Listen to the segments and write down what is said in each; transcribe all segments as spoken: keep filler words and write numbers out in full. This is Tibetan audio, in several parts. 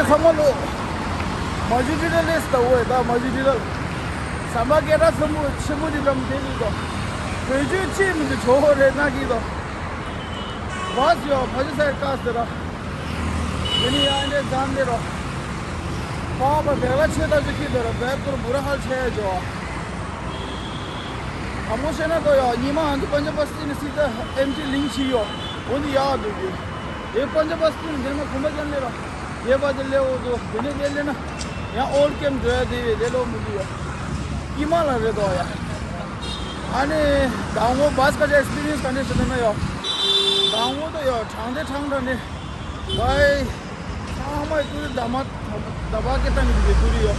ཚང་མ་ལོ། མ་ཇུ་ཏི་ལ་ལས་ལྟ་བུ་ད་མ་ཇུ་ཏི་ལ། ཟམ་པ་སྐད་གྲགས་ཆེན་པོ་ཆེན་པོ་འདི་འགྲམ་དེ་ནི་དོ། བོད་ཆོས་ཅིས་མི་འདུག་ཇོ་བོ་རེད་ན་གི་དོ། བ་སི་ཡོ་ཕ་ཇི་སའི་ཀ་སི་ར། དེ་ནི་ཡང་འདྲེ་ཛམ་ནི་རོ། ཕ་བ་བེ་ལ་ཆོས་ད་ཅི་ཁི་དོ་ར་བེ་ཀུར་བུ་ར་ཧལ་ཆེ་ཇོ། དང་པོ་བཤད་ན་དོ་ཡོ་ཉི་མ་ཨ་འདི་པན་ཇ་པ་སི་ནི་སི་ད་ཨེམ་ཆི་ལིང་ཆི་ཡོ། འོ་འདི་ཡག་འདུག་གི། དེ་པན་ཇ་པ་སི་ནི་འདི་མ་གུམ་པ་ཅན་ལེ་རོ། ཡེ་བ་དེ་ལེའོ་དོ་དེ་ནས་དེ་ལེ་ན། ཡང་ཨོལ་ཀེམ་འགྲོ་ཡ་དེ་བས་དེ་ལོ་མི་འདུག་ཡ། ཀི་མ་ལ་རེད་དོ་ཡ། ཨ་ནི། དང་པོ་བ་སི་ཀ་ཅ་ཨེག་སི་པི་རི་ཡན་སི་ག་འདྲ་ཞིག་ན་ཡོ། དང་པོ་དོ་ཡོ་གྲང་དེ་གྲང་དྲ་ནི། བའི། ཚང་མ་ཏུ་རི་ད་མ་ད་བ་ཀེ་ཏང་གི་དེ་ཏུ་རི་ཡོ།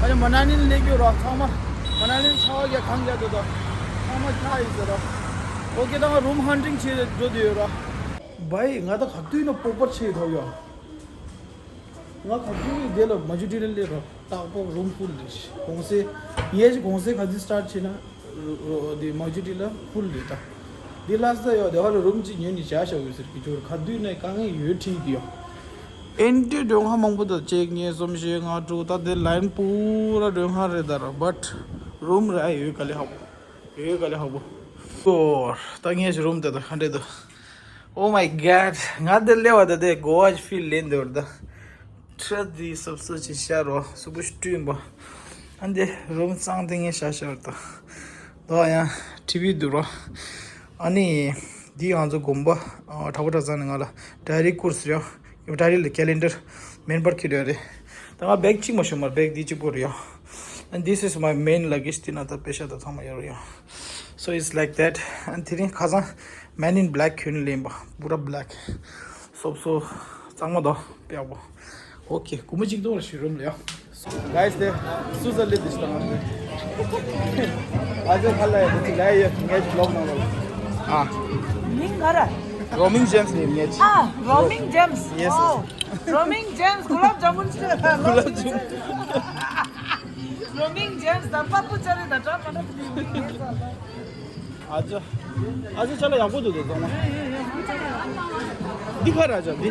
ཨ་ནི་མ་ན་ནི་ལེགས་ཡོ་ར་ཚང་མ། མ་ན་ནི་ཚ་བ་རྒྱ་གང་རྒྱ་དོ་དོ། ཚང་མ་ཁ་ཡི་ཟེར་རོ། ཨོ་ཀེ་ཏང་རུམ་ཧན་ཊིང་བྱེད་འགྲོ་དུ་ཡོད་རོ། བའི་ང་ད་ག་དུས་ན་སྤོབས་པར་ཆེ་ཐོག་ཡོ། ང་ག་དུས་དེ་ལ་མ་ཇུ་ཏི་ལ་སླེབས་རོགས་རྟག་པར་རུམ་ཕུལ་རེད། གོང་སེ་ངས་ཀྱི་གོང་སེ་ག་དུས་སི་ཊར་བྱས་ན་རོ་རོ་དེ་མ་ཇུ་ཏི་ལ་ཕུལ་རེད་ད། དེ་ལ་ས་ཡོད་དེ་ཧ་ལ་རུམ་གཅིག་ཉོས་ནས་བྱ་བྱ་འོས་ཟེར་གི་ཅོར་ག་དུས་ནས་དཀའ་ངལ་ཡོད་ཁྲིད་དེ་ཡོད། ཨེན་ཏི་མགྲོན་ཁང་མང་པོ་དང་གཅིག་གཉིས་གསུམ་བཞི་ལྔ་དྲུག་ད་དེ་ལའིན་པུ་ར་མགྲོན་ཁང་རེད་ད་ར་བཊ་རུམ་ར་ཡོད་ག་ལེ་ཧ་པོ། ཡོད་ག་ལེ་ཧ་པོ། ཨོ། ད་ངས་རུམ་དེ་ད་ག་འདྲས་འདུག Oh my god. ང་འདིར་སླེབས་པ་དེ་དེ་གོ་བ་ཕིལ་ལེན་འདོད་ད། ཁྲ་དེ་སོབ་སོབ་ཅིག་ཤར་རོ་སུ་བུ་སྤྲུན་པ། ཨ་འདི་རུམ་གཙང་དེ་ངས་ཤར་ཤར་ད། ད་ཡང་ཊི་ཝི་འདུག་རོ། ཨ་ནི། འདི་ང་ཚོ་དགོན་པ་གྲྭ་པ་གྲྭ་ཚང་ནས་ང་ལ་ཌའི་རི་བསྐུར་ཟེར་ཡོ། ཌའི་རི་ལ་ཀེ་ལེན་ཌར་མེན་པར་ཁྱེར་ཡོད་རེད། ད་ང་བེག་གཅིག་མ་ཞུ་མར་བེག་འདི་གཅིག་པོ་རེད་ཡོ། And this is my main luggage. དེ་ན་ད་པེ་ཤ་ད་ཚང་མ་ཡོད་རེད་ཡོ། So it's like that. And དེ་རིང་ཁ་སང་མེན་ཨིན་བྷེ་ལེག་གྱོན་ལེན་པ་པུ་ར་བྷེ་ལེག་སོབ་སོབ་གཙང་མ་དང་དཔེ་ཡག་པོ། ཨོ་ཁེ་སྒོར་མོ་གཅིག་སྟོང་ལ་ཞུ་རུམ་ལ་ཡོ། གྷའི་སི་དེ་སུ་ཟ་ལི་དི་ཤི་དང་ཨ་ཅག་ཁ་ལ་ཡ་དེ་ཅིག་ལ་ཡ་ངས་ཅིག་ལོག་གནང་ལ། ཨ། མིང་ག་ར། རོ་མིང་ཇེམ་སི་ནི་ངས་ཅིག་ཨ། རོ་མིང་ཇེམ་སི། ཡེ་སི། ཨོ། རོ་མིང་ཇེམ་སི་གུ་ལབ་ཇ་མུན་ཤི། གུ་ལབ་ཇ་མུན། རོ་མིང་ཇེམ་སི་དང་པ་པུ་ཅ་རི་དང་འདྲ་མ་འདྲ་དེ་མིང་ངས་ཟ་ལ། ཨ་ཅག་ཨ་ཅག་ཅ་ལག་ཡག་པོ་འདུག་དེ་ཚང་མ། འདི་ག་རེ་ཨ་ཅག་འདི།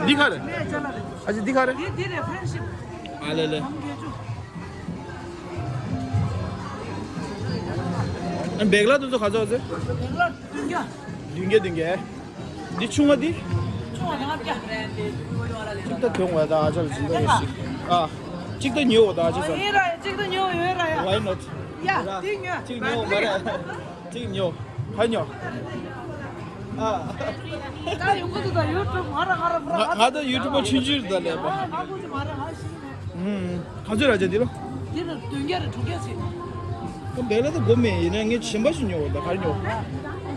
འདི་ག་རེ། ཨ་ཅག་འདི་ག་རེ། འདི་འདི་རེད་ཧྥེན་ཤིབ། ཨ་ལེ་ལེ། ཨ་བེག་ལ་དེ་ཚོ་ག་ཚོད་ཟེར། བེག་ལ་བདུན་བརྒྱ། བདུན་བརྒྱ་བདུན་བརྒྱ། འདི་ཆུང་བ་འདི། ཆུང་བ་ལྔ་བརྒྱ། གཅིག་ད་ཐོན་བ་ད་ཨ་ཅག་ལ་ཇི་འདྲ་ཡོད་ཤིག་ཨ། གཅིག་ད་ཉོ་བ་ད་ཨ་ཅག་ཨ་ཡིན་ར་གཅིག་ད་ཉོ་ཡོད་ར་ཡ། Why not? ཡ་འདི་ཉོ། གཅིག་ཉོ་མ་རེད། གཅིག་ཉོ། ཧ་ཉོ། ཨ། ད་ཡོང་གི་འདུག་ད་ཡུ་ཊུབ་ང་ར་ང་ར་ང་ང་ད་ཡུ་ཊུབ་པ་ཆུང་ཆུང་རེད་ད་ལས་པ། ང་ཁོ་ཚོ་ང་ར་ང་ཤི་ནས། ཨུམ། ག་ཚོད་ར་ཅག་འདི་ལོ། འདི་ལ་བདུན་བརྒྱ་རེ་དྲུག་བརྒྱ་ཟིན། ཁོ་འདི་ལ་ད་སྒོ་མེད་ཡིན་ན་ངས་གཞན་པ་ཞིག་ཉོ་བ་ད་ག་རེ་ཉོ།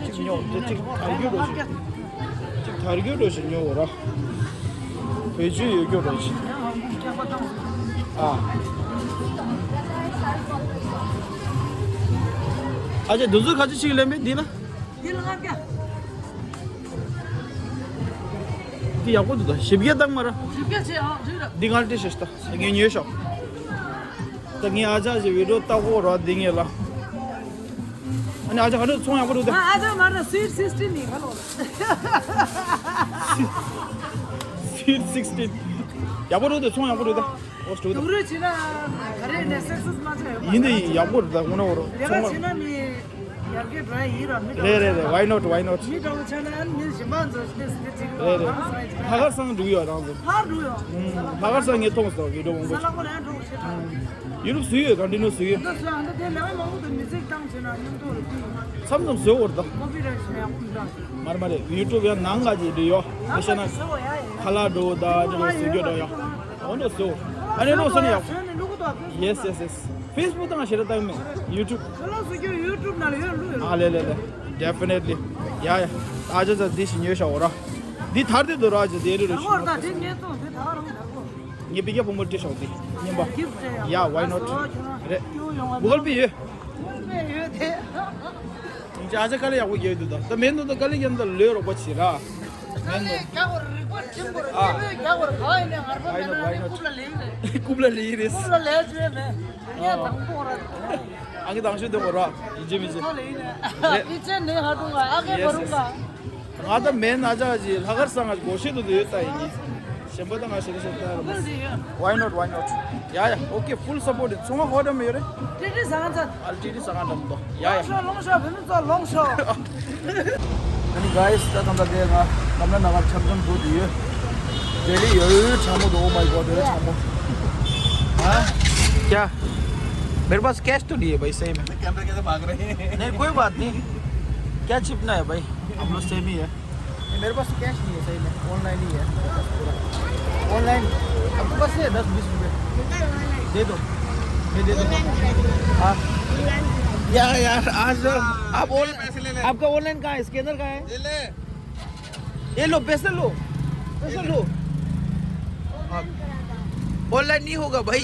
གཅིག་ཉོ་དེ་གཅིག་དར་རྒྱུ་འགྲོ་ཞིག་གཅིག་དར་རྒྱུ་འགྲོ་ཞིག་ཉོ་བ་ར། བེད་སྤྱོད་ཡོད་རྒྱུ་ར་ཅིག་ཨ། ཨ་ཅག་འདི་ཚོ་ག་ཚོད་ཞིག་ལེན་པས་འདི་ལ། འདི་ལ་ལྔ་བརྒྱ། འདི་ཡག་པོ་འདུག་ད་བཞི་བརྒྱ་བཏང་མ་ར། བཞི་བརྒྱ་བྱས་ཨང་རི་ར། འདི་ང་ལ་སྤྲད་ཤོག་ད་ངས་ཉོས་ཤོག་ད་ངས་ཨ་ཅག་ཅིག་བི་ཌི་ཡོ་ལྟ་གོ་ར་འདི་ངས་ལ། ཨ་ནི་ཨ་ཅག་ག་འདྲ་ཚོང་ཡག་པོ་འདུག་ད། ང་ཨ་ཅག་མ་ར་སུའིཊ་སིག་སི་ཊིན་ནི་ག་ལོ། སུའིཊ་སིག་སི་ཊིན། ཡག་པོ་འདུག་ད་ཚོང་ཡག་པོ་འདུག་ད། ཨོ་སྟོད་ད། སྡུག་རུས་བྱེད་ན་ག་རེ་ནས་སེག་སུ་མ་ཆགས་ཡོད་པ། ཡིན་ད་ཡིན་ཡག་པོ་རེད་ད་དངོས་གནས་འོ་ར་ལས་ཀ་ཚོང་བྱེད་ན་མི་ཡར་རྒྱས་འགྲོ་ཡ་ཡིན་ར་མི་འདྲ་བོ་རེད་རེད། Why not? Why not? མི་འདྲ་བོ་ཆགས་ན་ཨ་ནི་མི་གཞན་པ་ཚོ་ཤི་ཏེ་སི་ཏེ་ཅིག་རེད་རེད། ལྷག་དཀར་སང་འགྲོ་གི་ཡོད་རང་ཚོ། ཕར་འགྲོ་ཡོད། ལྷག་དཀར་སང་ངས་མཐོང་སོང་བི་ཌི་ཡོ་མང་པོ་ས་ཞིག་ལ་ཁོ་རང་འགྲོ་བྱེད་དྲག་ཡུ་ཊུབ་བཟོས་ཡོད་ག་འདྲ་ནོ་བཟོས་ཡོད། འདི་བཟོས་ཨ་འདི་དེ་ལས་མང་པོ་དུ་མི་ཚིག་བཏང་བྱས་ན་སྙིང་ཐོག་ལ་བསྡུས་ཡོད། མཚམས་མཚམས་བཟོས་འོ་རེད་ད། ཀོ་པི་རའེ་ཊི་ཡང་ཁུངས་དྲག་མར་མ་རེད། ཡུ་ཊུབ་ཡང་ནང་ག་ཅིག་འདྲ་ཡོད་ནང་ཁ་ཤས་ན་བཟོས་འོ་ཡ་ཡ། ཁ་ལག་འགྲོ་ད་འདྲ་བོ་བཟོས་རྒྱུ་འདྲ་ཡོད། འོ་འདྲ་བཟོས་འོ། ཨ་ནི་ནོ་སོ་ནི་ཡག་བཟོས་ནས་བླུག་གི་འདུག་ཨ། ཕེ་སི་བུག་ཡེ་སི་ཡེ་སི་ཡེ་སི། ཕེ་སི་བུག་དང་ཞེ་དྲག་བཏང་མེད། ཡུ་ཊུབ། ཁ་ལག་བཟོ་རྒྱུ་ཡུ་ཊུབ་ནང་ལ་ཡོད་བླུག་ཡོད། ཨ་ལེ་ལེ་ལེ། ཌེ་ཕི་ནེ་ཊི་ལི། ཡ་ཡ། ཨ་ཅག་ཅག་འདི་ཞིག་ཉོས་ཤག་འོ་ར། འདི་དར་དེ་འདུག་ར་ཨ་ཅག་དེ་རེ་རེ་ཞིག་ཉོས་ཤག་དེ་ངས་བཙོང་དེ་ད་ག་རང་དར་གོ། ངས་པི་ཀ་ཕོ་མོ་སྤྲད་ཤག་དེ་རྙིང་པ། ཡ་ཝའི་ནོ་ཊི། རེད། གུ་གལ་པེ་ཡོད། གུ་གལ་པེ་ཡོད་དེ། ཡིན་ཅི་ཨ་ཅག་དཀའ་ལས་ཡག་པོ་རྒྱག་འདུག་ད། ད་མེད་འདུག་ད་དཀའ་ལས་རྒྱག་འདུག་ད་ལོས་རོགས་པ་བྱེད་ར། མེད་འདུག་རྒྱག་དགོས་རེད། རིག་པ་ཁྱིམ་དགོས་རེད། སྐད་འབོད་རྒྱག་དགོས་རེད། ག་ཡིན་ནའི་ངར་པ་མེད་ན་ནི་རྐུབ་ལ་ལེགས་རེད། རྐུབ་ལ་ལེགས་རེད། རྐུབ་ལ་ལེགས་བྱས་མེད། ངས་དང་པོ་ར། ཨ་ངས་དང་ཤོས་དེ་གོ་ར། ཡིན་གཅིག་མིན་གཅིག་ཁོ་ལ་ཡིན་ནའི། རེད། ཡིན་ཅན་ནི་ཧ་ཀྲུང་ག་ཨ་ཁའི་ཡེ་སི་གོ་རུང་ག་ཡེ་སི། ང་ད་མེད་ན་ཅག་ཅིག་ལྷག་དཀར་སང་ང་སྒོར་གཞས་དུ་དུ་ཡོད་ད་ཡིན། Why not, why not? Yeah, yeah. Okay, full support. ཚང་མ་ཧོ་དམ་ཡོད་རེད། ཏི་ཏི་ཟ་ག་ཚ། ཨ་ལ་ཏི་ཏི་ཟ་ག་འགྲམ་དོ། Yeah, yeah. ལོང་ཤོག་ལོང་ཤོག་བུད་མེད་ཚོ་ལོང་ཤོག Anyway, guys, ད་ད་ད་དེ་ང་ཀམ་ལ་ན་གར་འཆམ་འཆམ་འགྲོ་དུས་ཡོད། ལྡི་ལི་ཡོད་གྲང་མོ་འདུག Oh my God, ཡོད་གྲང་མོ། ཧ། क्या? मेरे पास कैश तो नहीं है भाई, सही में। कैमरे कैसे भाग रहे हैं? नहीं, कोई बात नहीं। क्या छिपना है भाई, हम लोग सेम ही है। नहीं, मेरे पास कैश नहीं है सही में, ऑनलाइन ही है मेरे पास पूरा। ऑनलाइन आपके पास है दस बीस रुपए? दे दो, मैं दे दूंगा। हाँ। यार, यार, आज आप ऑन-, आपका ऑनलाइन कहाँ है? स्कैनर कहाँ है? ये लो, पैसे लो, पैसे लो। ऑनलाइन नहीं होगा भाई,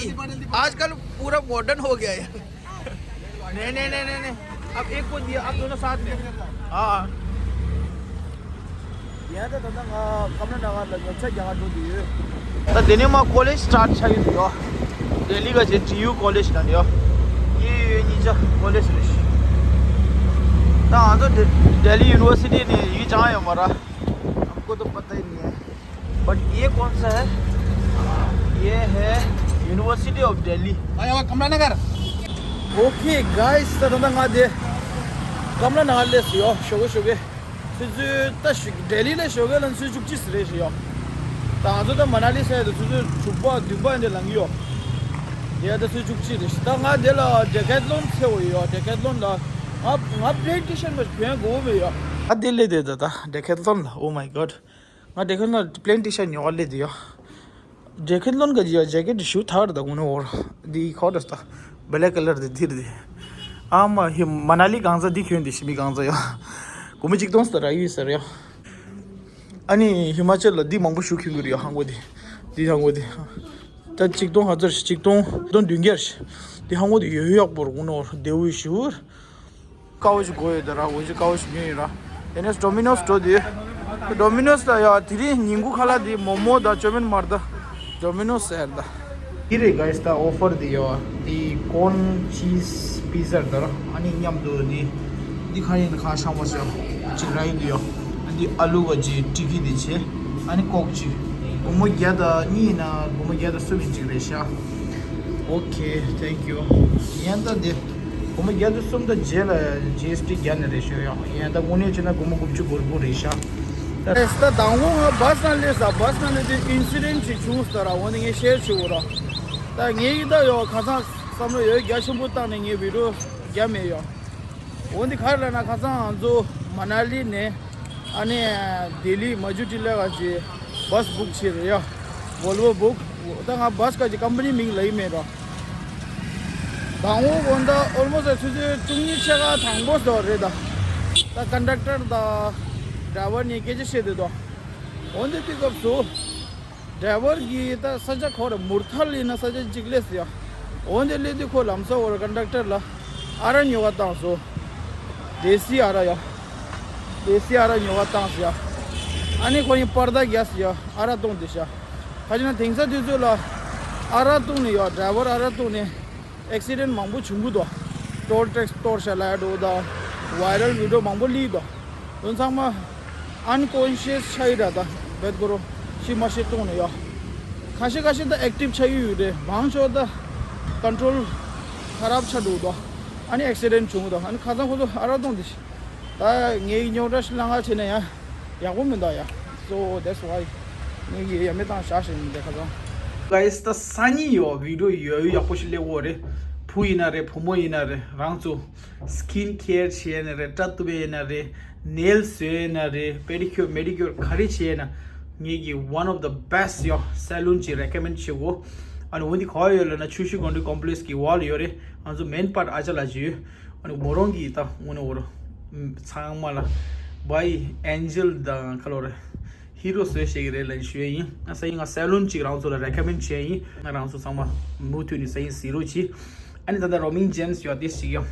आजकल पूरा मॉडर्न हो गया है। नहीं, नहीं, नहीं, नहीं, नहीं। अब एक को दिया, अब दोनों साथ में। हाँ। ཡང་ད་ད་ང་ཀམ་ལ་ན་གར་ལ་ཉོ་ཆ་རྒྱག་ག་འགྲོ་དུས་ཡོད། ད་དེ་ནས་མ་ཀོ་ལེཇ་སི་ཊར་ཊི་ཆགས་ཡོད་དུས་ཡོད། ལྡི་ལི་ག་ཅེ་ཊི་ཡུ་ཀོ་ལེཇ་ན་ཡོད། ཡེ་ཡོད་གཉིས་ཆ་ཀོ་ལེཇ་རེད། ད་ང་ཚོ་ལྡི་ལི་ཡུ་ནི་ཝར་སི་ཊི་ནས་ཡིག་སྦྱང་ཡོད་མ་ར། हमको तो पता ही नहीं है। बट ये कौन सा है? ये है यूनिवर्सिटी ऑफ दिल्ली। आया हुआ कमला नगर। Okay, guys, ད་ད་ང་དེ་ཀམ་ལ་ན་གར་སླེབས་སོང་ཡོད། ཞོགས་ཀས་ཞོགས་ཀས། ཆུ་ཚོད་ད་ཞོགས་ལྡི་ལི་ལ་ཞོགས་ཀས་ལ་ཆུ་ཚོད་བཅུ་གཅིག་རེད་ཞིག་ཡོད། ད་ང་ཚོ་ད་མ་ན་ལི་སའི་ད་ཆུ་ཚོད་དྲུག་པ་བདུན་པ་འདི་ལངས་ཡོད། དེ་ད་ཆུ་ཚོད་བཅུ་གཅིག་རེད་ཞིག་ད་ང་དེ་ལ་ཌེ་ཁེ་ཐི་ལོན་ཚེ་བོ་ཡོད། ཌེ་ཁེ་ཐི་ལོན་ལ་ང་ང་པི་ལེན་ཊི་ཤར་ཊི་མ་གྱོན་དགོས་མེད་ཡོད། ཨ་དེ་ལས་དེ་ད་ད་ཌེ་ཁེ་ཐི་ལོན་ལ། Oh my God. ང་ཌེ་ཁེ་ཐི་ལོན་པི་ལེན་ཊི་ཤར་ཊི་ཉོ་ག་སླེབས་དུས་ཡོད། ཌེ་ཁེ་ཐི་ལོན་ག་ཇི་ཡ་ཇེ་ཀེ་ཊི་ཞུ་ཐར་ད་གུ་ནོ་འོར་འདི་ཁོ་ད་སྟ་བྷེ་ལེག་ཀ་ལར་དེ་འདིར་དེ། ཨ་མ་ཧི་མ་ན་ལི་གང་ཟག་འདི་གྱོན་དེ་ཤི་མི་གང་ཟག་ཡོད། གུ་མི་གཅིག་སྟོང་སྟ་ར་ཡུས་ཟེར་ཡོད། ཨ་ནི་ཧི་མ་ཅལ་ལ་འདི་མང་པོ་ཞུ་གྱོན་གི་རེད་ཡོད། ཧང་གོ་དེ། འདི་ཧང་གོ་དེ། ད་གཅིག་སྟོང་ཧ་ཛར་ཞིག་གཅིག་སྟོང་སྟོང་བདུན་བརྒྱ་ཞིག་འདི་ཧང་གོ་དེ་ཡོད་ཡོད་ཡག་པོ་ར་གུ་ནོ་འོར་དེ་འུ་ཞུ། དཀར་པོ་ཞིག་དགོས་ཡོད་ད་ར། འོ་ཞིག་དཀར་པོ་ཞིག་ཉོས་ཡིན་ར། དེ་ནས་ཌོ་མི་ནོས་འགྲོ་དུས། ཌོ་མི་ནོས་ད་ཡ་དེ་རིང་ཉིན་གུང་ཁ་ལག་དེ་མོ་མོ་དང་ཅོ་མིན་མར་ད་ཌོ་མི་ནོས་ཟེར་ད། དེ་རེད་ག་ཡིས་ད་ཨོ་ཕར་དེ་ཡོད། དེ་ཀོན་ཅིས་པི་ཛ་ད་ར། ཨ་ནི་མཉམ་དུ་དེ་དེ་ཁ་ཡིན་ཁ་ཤང་བ་ཞིག་ཅིག་ར་ཡིན་དུ་ཡོད། ཨ་དེ་ཨ་ལུ་ག་ཅིག་ཊི་ཀི་དེ་བྱས། ཨ་ནི་ཀོག་ཅིག་སྒོར་མོ་བརྒྱ་དང་གཉིས་ཡིན་ན་སྒོར་མོ་བརྒྱ་དང་གསུམ་ཡིན་ཅིག་རེད་ཤག Okay, thank you. ཡང་ད་འདི། སྒོར་མོ་བརྒྱ་དང་གསུམ་དང་རྗེས་ལ་ཇི་ཨེས་ཊི་བརྒྱབ་ནས་རེད་ཤག་ཡ། ཡང་ད་དངོས་གནས་བྱས་ན་སྒོར་མོ་དགུ་བཅུ་གོ་དགུ་རེད་ཤག་ད་ད་དང་པོ་ང་བྷ་སི་ནང་སླེབས་ས། བྷ་སི་ནང་སླེབས་དུས་ཨིན་སི་ཌེན་ཊི་ཅིག་བྱུང་སོང་ར། འོ་ན་ངས་ཤེར་བྱེད་འོ་ར། ད་ངས་ཡིན་ད་ཡོད་ཁ་སང་བསམ་བློ་ཡོད་རྒྱ་ཆེན་པོ་བཏང་ནས་ངས་བི་ཌི་ཡོ་བརྒྱབ་མེད་ཡོད། འོ་འདི་ག་རེ་ལབ་ན་ཁ་སང་ང་ཚོ་མ་ན་ལི་ནས་ཨ་ནི་ལྡི་ལི་མ་ཇུ་ཊི་ལ་ག་ཅིག་བྷ་སི་བུག་བྱས་རེད་ཡ། ཝོལ་ཝོ་བུག་ད་ང་བྷ་སི་ག་ཅིག་ཀམ་པ་ནི་མིང་ལབ་ཀྱི་མེད་ར། དང་པོ་དགོང་དག་ཨོལ་མོ་སི་ཆུ་ཚོད་བཅུ་གཉིས་ཕྱེད་ཀ་དང་པོ་ཟེར་བ་རེད་ད། ད་ཀན་ཌག་ཊར་དང་ཌ་རའི་ཝར་གཉིས་སྐད་ཆ་བཤད་བསྡད་འདུག་འོ་འདི་དུས་སྐབས་སུ། ཌ་རའི་ཝར་གྱིས་ད་ས་ཆ་ཁོ་ར་མུར་ཐལ་ཡིན་ན་ས་ཆ་གཅིག་སླེབས་ཡ། འོ་འདི་སླེབས་དུས་ཁོ་ལམ་སང་འོ་ར་ཀན་ཌག་ཊར་ལ་ཨ་རག་ཉོ་ག་བཏང་སོང་། དེ་སི་ཨ་རག་ཡ། དེ་སི་ཨ་རག་ཉོ་ག་བཏང་སོང་ཡ། ཨ་ནི་ཁོ་གཉིས་པར་ད་རྒྱག་སོང་ཡ། ཨ་རག་བཏུང་དེ་ཤ། ཁ་ཅིག་ན་དེང་སང་དུས་ཚོད་ལ་ཨ་རག་བཏུང་ནས་ཡ། ཌ་རའི་ཝར་ཨ་རག་བཏུང་ནས་ཨེག་སི་ཌེན་ཊི་མང་པོ་བྱུང་གི་འདུག་ཊོལ་ཊེག་སི་གཏོར་ཤག་ལབ་ཡ་འགྲོ་ད། ཝའི་རལ་བི་ཌི་ཡོ་མང་པོ་སླེབས་འདུག་དོན་ཚང་མ་ཨན་ཀོན་ཤི་ཡས་ཆགས་ཡི་ར། ད་བེད་གོ་རོ་ཤི་མ་ཤི་བཏུང་ནས་ཡ། ཁ་ཤས་ཁ་ཤས་ད་ཨེག་ཊིབ་ཆགས་ཡི་ཡོད་རེད། མང་ཤོས་ད་ཀོན་ཊོལ་ཁ་རབ་ཆགས་འགྲོ་འདུག་ཨ་ནི་ཨེག་སི་ཌེན་ཊི་བྱུང་འདུག་ཨ་ནི་ཁ་སང་ཁོ་ཚོ་ཨ་རག་བཏུང་དེ་ཤི། ད་ངའི་རྙོག་དྲ་ཤི་ལང་ང་བྱས་ན་ཡ་ཡག་པོ་མི་འདུག་ཡ། So that's why ངས་ཡ་མེད་བཏང་བཞག་བཞིན་འདི་ཁ་སང་། ག་ཡིས་ད་སང་ཉིན་ཡོད་བི་ཌི་ཡོ་ཡོད་ཡག་པོ་ཞིག་སླེབས་འོ་རེད། བུ་ཡིན་ན་རེད། བུ་མོ་ཡིན་ན་རེད། རང་ཚོ་སི་ཀིན་ཀེར་བྱས་ཡིན་ན་རེད། སྐྲ་གཏུབ་ཡིན་ན་རེད། ནེལ་བཟོས་ཡིན་ན་རེད། པེ་ཌི་ཀིའུར་མེ་ཌི་ཀིའུར་ག་རེ་བྱས་ཡིན་ན། ངེད་ཀྱི་one of the best ཡོད་སེ་ལུན་ཅིག་རེ་ཀོ་མེན་ཌི་བྱེད་དགོས། ཨ་ནི་འོ་འདི་ག་ཡོད་ལབ་ན་ཆུ་ཤུར་ཀོན་ཊི་ཀོམ་པི་ལེགས་སི་གི་ཝལ་ཡོད་རེད། ང་ཚོ་མེན་པར་ཨ་ཅག་ལགས་ཅིག་ཡོད། ཨ་ནི་མོ་རང་གིས་ད་དངོས་གནས་འོ་ར་ཚང་མ་ལ་བའི་ཨན་ཇེལ་དང་ག་ལོ་རེད། ཧི་རོ་བཟོས་བྱེད་ཀྱི་རེད་ལབ་ཞུ་ཡ་ཡིན། ཨ་སང་ཉིན་ང་སེ་ལུན་ཅིག་རང་ཚོ་ལ་རེ་ཀོ་མེན་ཌི་བྱས་ཡིན། ང་རང་ཚོ་ཚང་མ་མུ་མཐུད་ནས་སང་ཉིན་གཟིགས་རོགས་གྱིས། ཨ་ནི་ད་ལྟ་རོ་མིན་ཇེམ་སི་ཡོད་དེ་ཞིག་ཡང་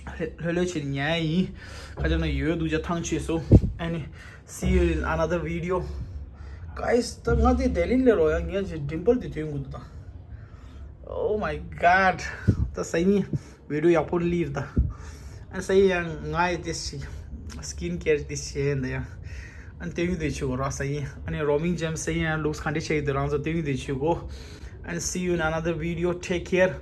ལྷོད་ལྷོད་བྱས་ཉལ་ཡིན། ཁ་ཅིག་ན་ཡོད་སྡུག་ཅག་ཐང་ཆད་སོང་། ཨ་ནི་see you in another video. Guys, ད་ང་དེ་ལྡི་ལི་ལ་རོ་ཡ་ངས་ཅིག་ཌིམ་པལ་དེ་ཐོན་གི་འདུག་ད། Oh my God. ད་སང་ཉིན་བི་ཌི་ཡོ་ཡག་པོ་སླེབས་ད། ཨ་སང་ཉིན་ཡང་ང་ཡི་དེ་ཞིག་སི་ཀིན་ཀེར་དེ་བྱས་ད་ཡང་ ཨ་ནི་སྟོན་གྱི་འདུག་ཆུ་གོ་ར་ས་ཡིན། ཨ་ནི་Roaming Gems ས་ཡིན། ལུགས་ག་འདྲ་ཆགས་ཀྱི་འདུག་རང་ཚོ་སྟོན་གྱི་འདུག་ཆུ་གོ། And see you in another video. Take care.